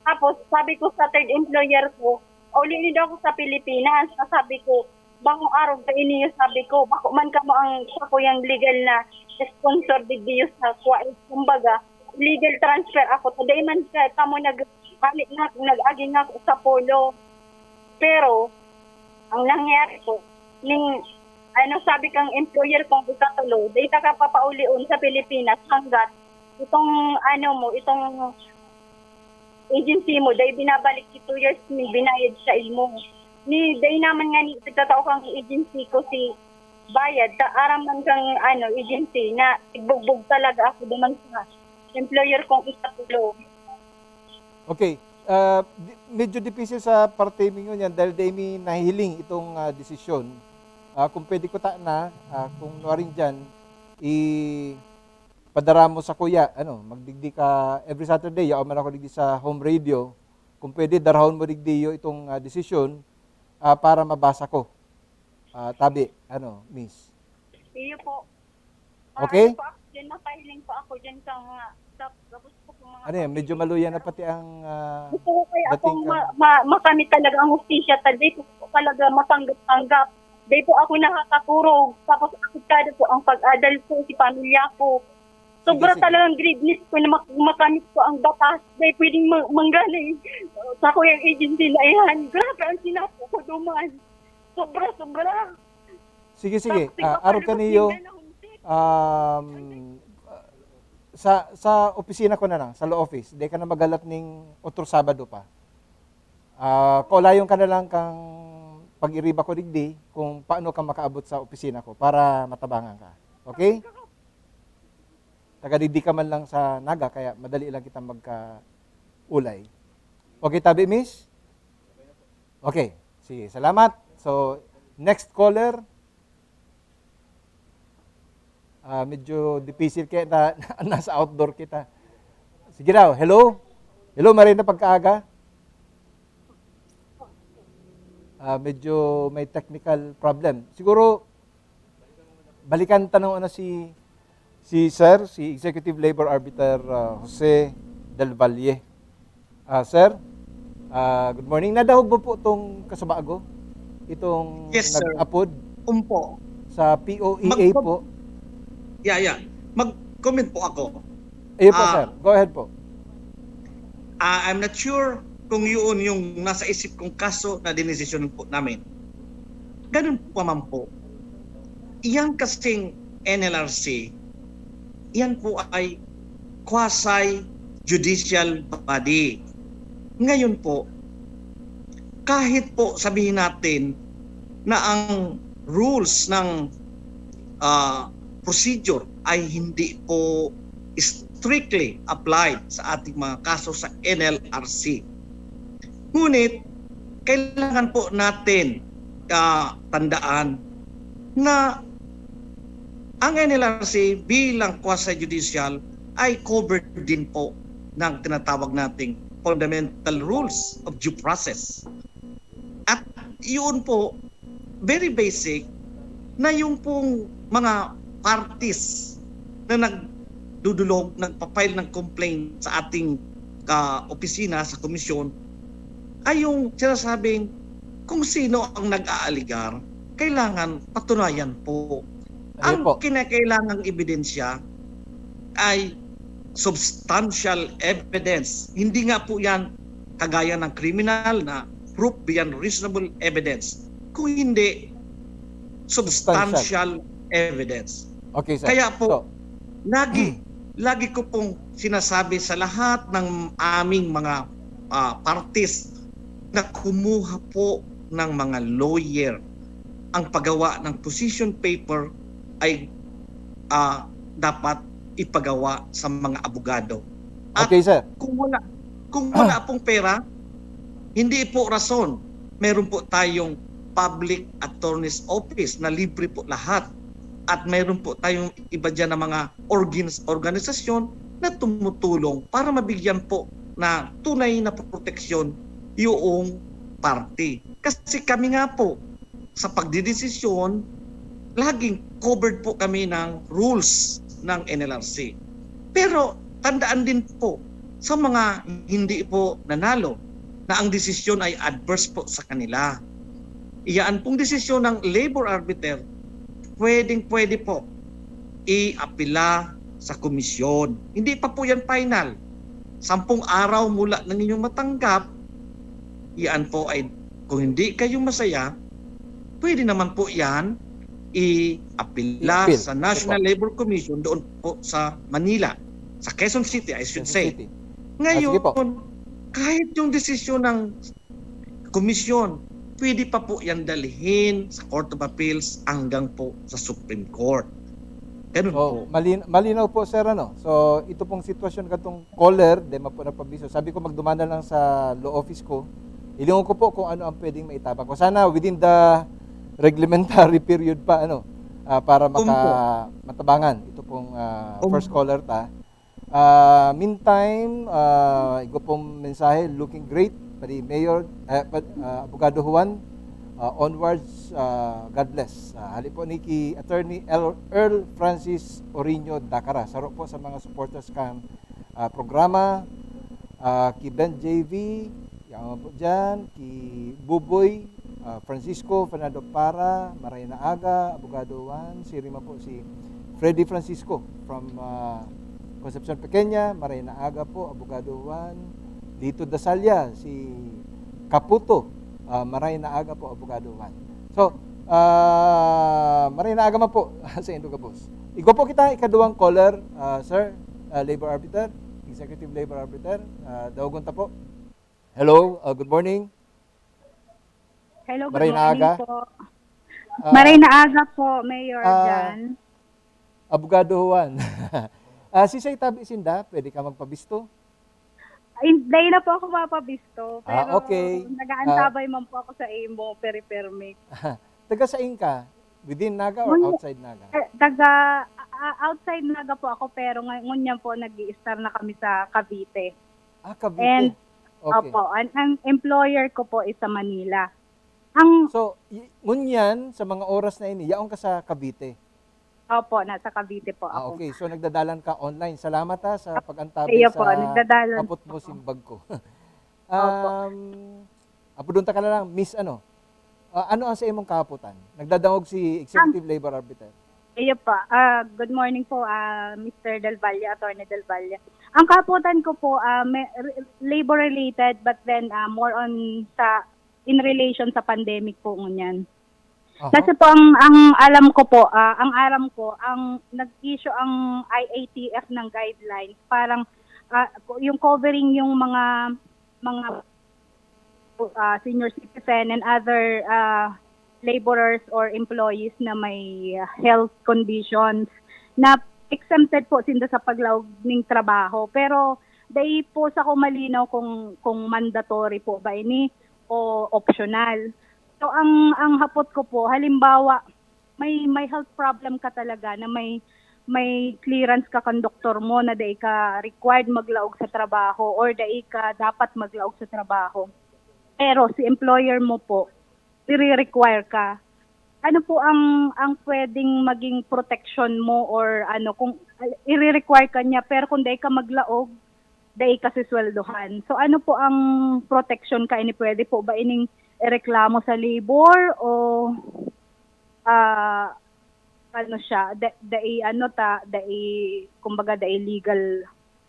Tapos, sabi ko sa third employer ko, "Uli niyo daw ako sa Pilipinas." Na sabi ko, "Bakong arog ka iniyo," sabi ko, "bako man kamo ang sakuyang legal na sponsor digdiyo sa kuwait." Kumbaga, legal transfer ako. Today man ka, kamo nag, hali na, nag-agi nga ako sa polo. Pero, ang nangyari ko, ning, ano, sabi kang employer kong ikatulo, "Dahil ka kapapaulion sa Pilipinas hanggat itong, ano mo, itong agency mo, dahil binabalik si two years ni binayad sa imo." Ni, dahil naman nga ni, nagtatao kang agency ko si bayad, ta aram man kang, ano, agency na igbugbog talaga ako duman sa employer kong ikatulo. Okay. Ah, di, medyo difícil sa parte mi ngunyan dahil dai mi nahihiling itong, ah, desisyon. Ah, kung pwede ko ta na, ah, kung nuarin dyan, i-, padara mo sa kuya, ano, magdigdi ka every Saturday, yaon man ako digdi sa home radio. Kung pwede, darahon mo digdi yo itong, ah, desisyon, ah, para mabasa ko. Ah, tabi, ano, miss. Iyo po. Okay? Maano po ako dyan, mapahiling po ako dyan sa mga, sa, gabos po sa mga Ano yan, medyo pamilya. maluya na pati ang, ah, Gusto ko kaya dating akong ka- ma, ma, makamit talaga ang hustisya, ta di po talaga matanggap-tanggap. Di po ako nakakaturog. Tapos, apektado po ang pag-adal ko, si pamilya ko. Sobra Sige, sige. Talagang greediness ko na mak, makamit ko ang batas. Di pwedeng ma, manggaling sa kuyang agency na yan. Grabe ang sinapo ko duman. Sobra, sobra. Sige, sige. Tapos, Ah, arog ka tigpapalubos niyo, nila ng hustis. um, sa, sa opisina ko na lang, sa law office. Di ka na maghalat ning otro Sabado pa. Ah, kaulayon ka na lang kang pag-iriba ko digdi kung paano ka makaabot sa opisina ko para matabangan ka. Okay? Taga digdi ka man lang sa Naga, kaya madali lang kita magkaulay. Okay, tabi, miss? Okay. Sige, salamat. So, next caller. Ah, medyo difícil kaya na, nasa outdoor kita. Sige daw, hello? Hello, Marina, pagkaaga? Ah, medyo may technical problem. Siguro, balikan ta na si, si Sir, si Executive Labor Arbiter, ah, Jose Del Valle. Ah, sir, ah, good morning. Nadahog mo po itong kasubago? Itong Yes, sir. nag-apod Umpo. sa P O E A Mag- po? Yeah, yeah. Mag-comment po ako. Ayun po, Ah. sir. Go ahead po. Ah, I'm not sure kung yun yung nasa isip kong kaso na dinesisyon po namin. Ganun pa man po. Iyan kasing N L R C, iyan po ay quasi-judicial body. Ngayon po, kahit po sabihin natin na ang rules ng, ah, procedure ay hindi po strictly applied sa ating mga kaso sa N L R C. Ngunit, kailangan po natin, ah, tandaan na Ang N L R C bilang quasi-judicial ay covered din po ng tinatawag nating fundamental rules of due process. At yun po, very basic, na yung pong mga parties na nagdudulog, nagpa-file ng complaint sa ating ka-opisina, sa komisyon, ay yung sinasabing kung sino ang nag-aaligar, kailangan patunayan po. Ang kinakailangang ebidensya ay substantial evidence. Hindi nga po yan kagaya ng kriminal na proof beyond reasonable evidence. Kung hindi, substantial evidence. Okay, sir. Kaya po, So, lagi, lagi ko pong sinasabi sa lahat ng aming mga ah, parties na kumuha po ng mga lawyer. Ang paggawa ng position paper ay ah, dapat ipagawa sa mga abogado. At okay, sir. kung wala, kung wala pong pera, hindi po rason. Meron po tayong public attorney's office na libre po lahat. At meron po tayong iba dyan na mga organs, organisasyon na tumutulong para mabigyan po na tunay na proteksyon yung party. Kasi kami nga po, sa pagdidesisyon, laging covered po kami ng rules ng N L R C. Pero tandaan din po, sa mga hindi po nanalo, na ang desisyon ay adverse po sa kanila. Iyaan pong desisyon ng labor arbiter, pwedeng-pwede po iapila sa komisyon. Hindi pa po yan final. Sampung araw mula ng inyong matanggap, yan po ay, kung hindi kayo masaya, pwede naman po yan i-apila I-appeal. Sa National Sige po. Labor Commission doon po sa Manila, sa Quezon City, I should Quezon say. City. Ngayon, Ah, sige po. Kahit yung desisyon ng komisyon, pwede pa po yan dalhin sa Court of Appeals hanggang po sa Supreme Court. Ganun po. So, malin- malinaw po, sir, ano? So, ito pong sitwasyon katong caller, di mapo na pabiso. Sabi ko, magdumana lang sa law office ko. Ilingon ko po kung ano ang pwedeng maitabang ko. Sana within the reglementary period pa, ano, ah, para Opo. maka matabangan ito pong ah, Opo. first caller ta. Ah, meantime, ah, igo pong mensahe, looking great, pati Mayor, eh, pa- ah, Abogado Juan, ah, onwards, ah, God bless. Ah, hali po ni ki Attorney Earl, Earl Francis Orino Dacara. Saro po sa mga supporters kan ah, programa, ah, ki Ben J V, yan po dyan, ki Buboy, ah, Francisco, Fernando Para, Maray na Aga, Abogado Juan, si Rima po si Freddy Francisco from ah, Concepcion Pequeña, Maray na Aga po, Abogado Juan, Lito Dasalia, si Kaputo, ah, Maray na Aga po, Abogado Juan. So, ah, Maray na Aga man po sa indo gabos. Igo po kita ikaduwang caller, ah, sir, ah, labor arbiter, executive labor arbiter, ah, dawagon ta po. Hello, ah, good morning. Hello, good Maray na morning aga. po. Ah, Maray na aga po, Mayor ah, Jan. Abogado Juan. Ah, si Say Tabi Sinda, pwede ka magpabisto? Ay, dahil na po ako mapabisto, Ah, pero okay. nag-aantabay man po ako sa imo, peri-permi. Taga sain ka? Within Naga or Wala. Outside Naga? Eh, taga a- outside Naga po ako, pero ngay- ngunyan po nag-i-star na kami sa Cavite. Ah, Cavite. And, Okay. Opo, ang, ang employer ko po is sa Manila. Ang, So, y- ngunyan, sa mga oras na ini, yaon ka sa Cavite? Opo, nasa Cavite po Ah, ako. Okay, so nagdadalan ka online. Salamat ha sa pag-antabay Iyo sa po, nagdadalan kapot po mo ako. simbag ko. Opo. um, Apudon ta ka na lang, Miss ano? Ah, ano ang sa imong kahapotan? Nagdadangog si Executive Labor Arbiter. Iyo po. Ah, good morning po, ah, Mister Del Valle, Attorney Del Valle. Ang kahapotan ko po, ah, may, re- labor-related, but then ah, more on sa, in relation sa pandemic po ngunyan. Aha. Kasi po ang, ang alam ko po, ah, ang aram ko, ang nag-issue ang I A T F ng guidelines, parang ah, yung covering yung mga mga ah, senior citizen and other ah, laborers or employees na may ah, health conditions na exempted po sinda sa paglaog ning trabaho. Pero dai po sa ko malinaw kung kung mandatory po ba ini o optional. So ang ang hapot ko po, halimbawa, may may health problem ka talaga na may may clearance ka kan doktor mo na dai ka required maglaog sa trabaho or dai ka dapat maglaog sa trabaho. Pero si employer mo po, ire-require ka. Ano po ang ang pwedeng maging protection mo or ano, kung ire-require ka niya, pero kung dai ka maglaog, dai ka susweldohan. So, ano po ang protection ka ini? Pwede po ba ining ireklamo sa labor o, ah, ano siya, da dai ano ta, dai kumbaga dai legal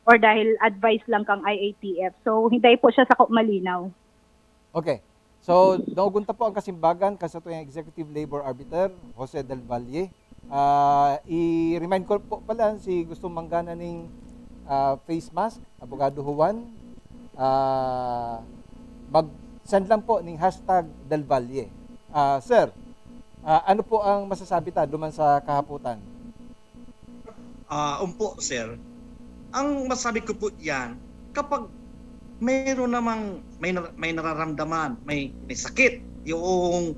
or dahil advice lang kang I A T F. So, dai po siya sako malinaw. Okay. So, naogon ta po ang kasimbagan kan satuyang Executive Labor Arbiter, Jose Del Valle. Ah, i-remind ko po pala, si gustong manggana ning, ah, face mask, Abogado Juan, ah, mag-send lang po ning hashtag Del Valle. Ah, sir, ah, ano po ang masasabi ta duman sa kahapotan? Ah, umpo, sir. Ang masabi ko po yan, kapag mayroon namang, may nar-, may nararamdaman, may, may sakit, yung,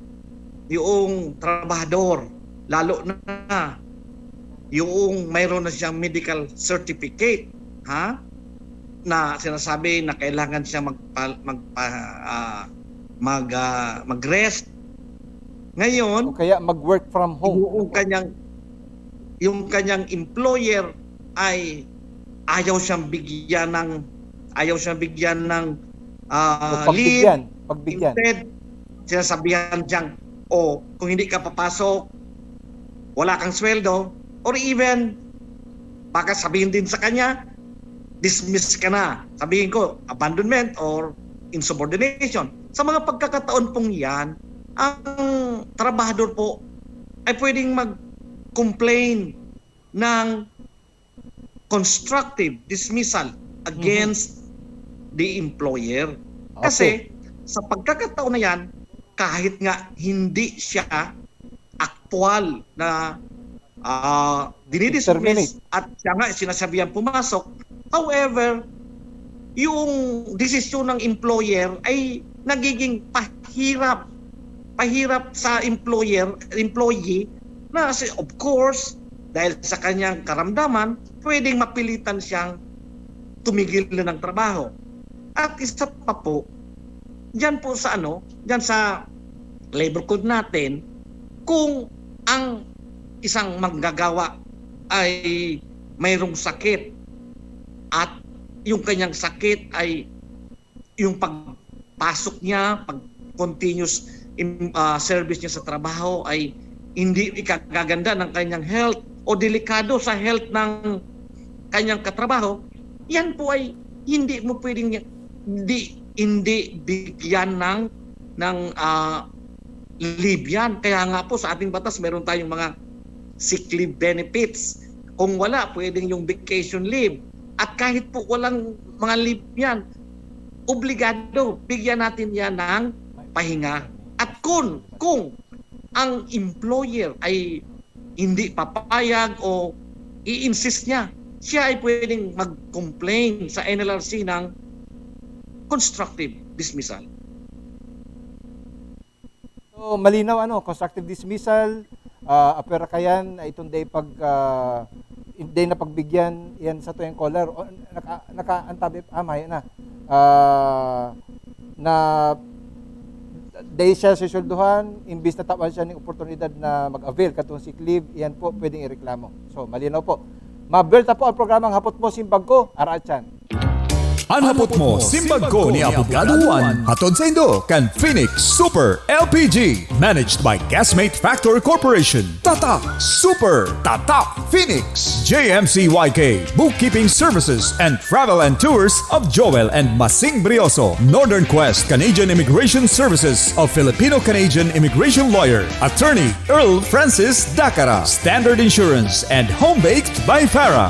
yung trabahador, lalo na yung mayroon na siyang medical certificate, ha? Na sinasabi na kailangan siya magpa-, magpa-, ah, mag, ah, mag-rest. Ngayon, O kaya mag-work from home. Yung Ano po? kanyang, yung kanyang employer ay ayaw siyang bigyan ng, ayaw siyang bigyan ng, ah, O pagbigyan, leave. Pagbigyan. Instead, sinasabihan siyang, "O, kung hindi ka papasok, wala kang sweldo," or even, baka sabihin din sa kanya, "Dismiss ka na." Sabihin ko, abandonment or insubordination. Sa mga pagkakataon pong yan, ang trabahador po ay pwedeng mag-complain ng constructive dismissal against Mhm. the employer. Kasi Okay. sa pagkakataon na yan, kahit nga hindi siya aktual na, ah, dinidismiss Terminate. at siya nga sinasabihan pumasok, however, yung desisyon ng employer ay nagiging pahirap, pahirap sa employer, employee, na si-, of course, dahil sa kanyang karamdaman, pwedeng mapilitan siyang tumigil na ng trabaho. At isa pa po, diyan po sa ano, diyan sa labor code natin, kung ang isang manggagawa ay mayroong sakit at yung kanyang sakit ay yung pagpasok niya, pag continuous im-, ah, service niya sa trabaho ay hindi ikagaganda ng kanyang health o delikado sa health ng kanyang katrabaho, yan po ay hindi mo pwedeng, hindi, hindi bigyan ng, ng, ah, leave yan. Kaya nga po sa ating batas, meron tayong mga sick leave benefits. Kung wala, pwedeng yung vacation leave. At kahit po walang mga leave yan, obligado, bigyan natin yan ng pahinga. At kung, kung ang employer ay hindi papayag o i-insist niya, siya ay pwedeng mag-complain sa N L R C ng constructive dismissal. So, malinaw, ano, constructive dismissal, ah, apwera kayan, itong day pag, ah, day na pagbigyan, yan sa tuyang caller. O, naka, naka, ang tabi, ah, mayo na. Ah, na day siya susulduhan, imbis na tawan siya ng oportunidad na mag-avail katong sick leave, yan po pwedeng ireklamo. So, malinaw po. Mabelta po ang programang Hapot Mo, Simbag Ko, Araat Siyan. An Hapot Mo, Simbag Ko ni Abogado Juan, hatod saindo kan Phoenix Super L P G, managed by Gasmate Factor Corporation. Tatak Super, Tatak Phoenix, J M C Y K Bookkeeping Services and Travel and Tours of Joel and Masing Brioso, Northern Quest Canadian Immigration Services of Filipino-Canadian Immigration Lawyer, Attorney Earl Francis Dacara, Standard Insurance and Home Baked by Farah.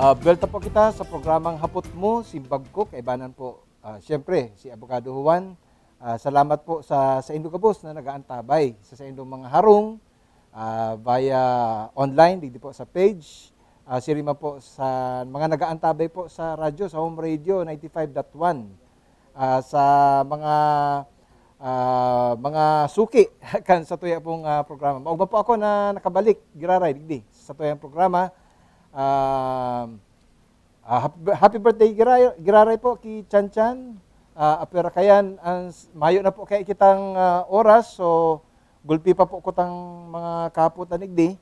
Ah, buwelta po kita sa programang Hapot Mo, Simbag Ko. Kaibanan po, ah, siyempre, si Abogado Juan. Ah, salamat po sa, sa indo gabos na nag-aantabay sa, sa indong mga harong, ah, via online, digdi po sa page. Ah, siring man po sa mga nag-aantabay po sa radyo, sa Home Radio ninety-five dot one. Ah, sa mga, ah, mga suki kan satuya pong, ah, programa. Maogma po ako na nakabalik, giraray, digdi, sa satuyang programa. Ah, ah, hap-, happy birthday, giraray, giraray po ki Chan Chan. Ah, apwera kayan, ang s-, mayo na po kaya kitang, ah, oras, so gulpi pa po kutang mga kahapotan digdi.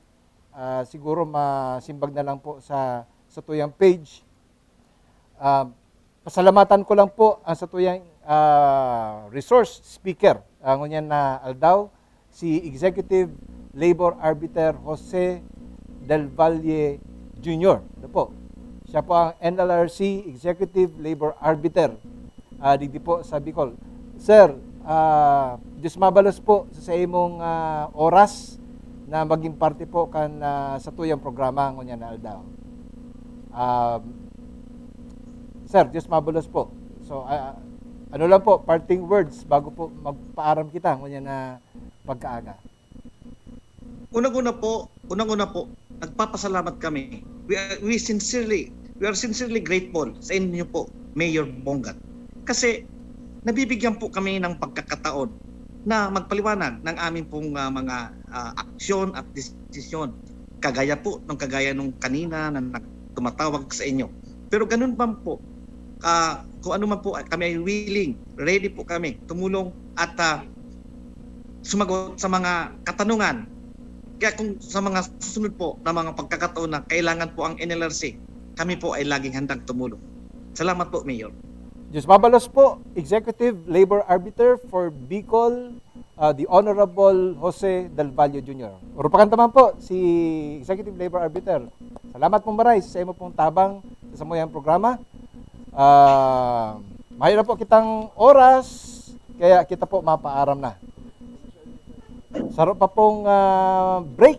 Ah, siguro masimbag na lang po sa satuyang page. Ah, pasalamatan ko lang po ang satuyang, ah, resource speaker, ah, ngunyan na aldaw, si Executive Labor Arbiter Jose Del Valle Junior. Ano po? Siya po ang N L R C Executive Labor Arbiter, ah, digdi po sa Bicol. Sir, ah, Diyos mabalos po sa imong, ah, oras na maging parte po kan, ah, satuyang programa ngunyan na aldaw. Um, sir, Diyos mabalos po. So, ah, ano lang po, parting words bago po magpaaram kita ngunyan na pagkaaga. Unang-una po, unang-una po, nagpapasalamat kami. We are, we sincerely, we are sincerely grateful sa inyo po, Mayor Bongat. Kasi nabibigyan po kami ng pagkakataon na magpaliwanag ng aming pong, ah, mga, ah, aksyon at desisyon. Kagaya po, nung kagaya nung kanina na nag-, tumatawag sa inyo. Pero ganun man po, ah, kung ano man po, kami ay willing, ready po kami tumulong at, ah, sumagot sa mga katanungan. Kaya kung sa mga susunod po na mga pagkakataon na kailangan po ang N L R C, kami po ay laging handang tumulong. Salamat po, Mayor. Diyos mabalos po, Executive Labor Arbiter for Bicol, ah, the Honorable Jose Del Valle Junior. Urupakan ta man po si Executive Labor Arbiter. Salamat pong maray sa imo pong tabang sa samuyang programa. Ah, mayo na po kitang oras, kaya kita po mapaaram na. Saro pa pong, ah, break.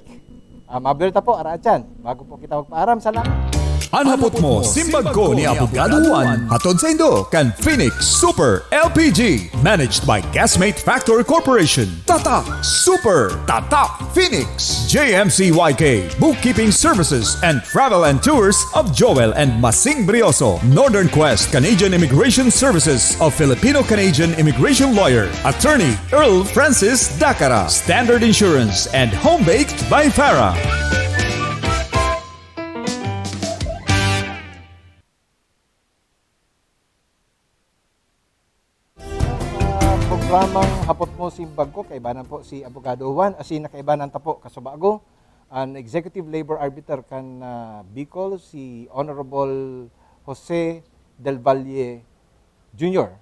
Ah, mabirta po, araatyan. Bago po kita magpaaram, salamat. An hapot mo, simbag ko ni Abogado Juan. Hatod saindo kan Phoenix Super L P G, managed by Gasmate Factor Corporation. Tatak Super, Tatak Phoenix, J M C Y K, Bookkeeping Services and Travel and Tours of Joel and Masing Brioso, Northern Quest Canadian Immigration Services of Filipino-Canadian Immigration Lawyer, Attorney Earl Francis Dacara, Standard Insurance, and Home Baked by Farah. Sa programang Hapot Mo Simbag Ko, kaibanan po si Abogado Juan, asin nakaibanan ta po, kasubago, an Executive Labor Arbiter kan, ah, Bicol, si Honorable Jose Del Valle Junior.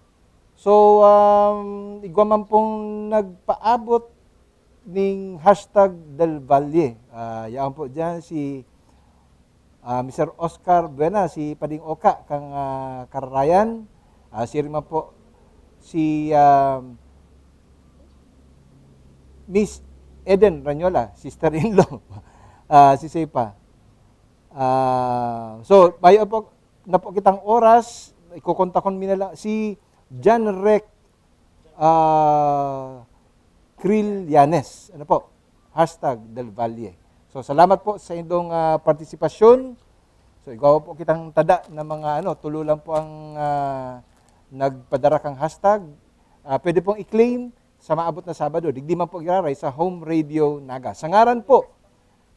So, um, igwa man pong nagpaabot ning hashtag Del Valle. Ah, yaon po diyan si, ah, Mister Oscar Buena, si Pading Oka, kang, ah, Kararayan. Ah, siring man po si, ah, Miss Eden Ranyola, sister-in-law. Ah, si Sepa. Ah, so, mayo po, na po kitang oras, ikukontakon mi na lang. Si John Rec, ah, Krillanes. Ano po? Hashtag Del Valle. So, salamat po sa indong, ah, partisipasyon. So, igwa po kitang tada na mga, ano, tulo lang po ang, ah, nagpadara kang hashtag. Ah, pwede pong i-claim sa maabot na Sabado. Digdi man po giraray sa Home Radio Naga. Sa ngaran po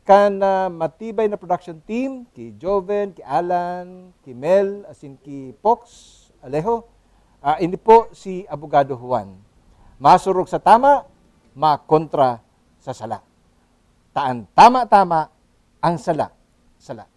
kan, ah, matibay na production team, ki Joven, ki Alan, ki Mel, asin ki Pox Alejo, ah, ini po si Abogado Juan. Masurog sa tama, makontra sa sala. Ta an tama-tama, ang sala, sala.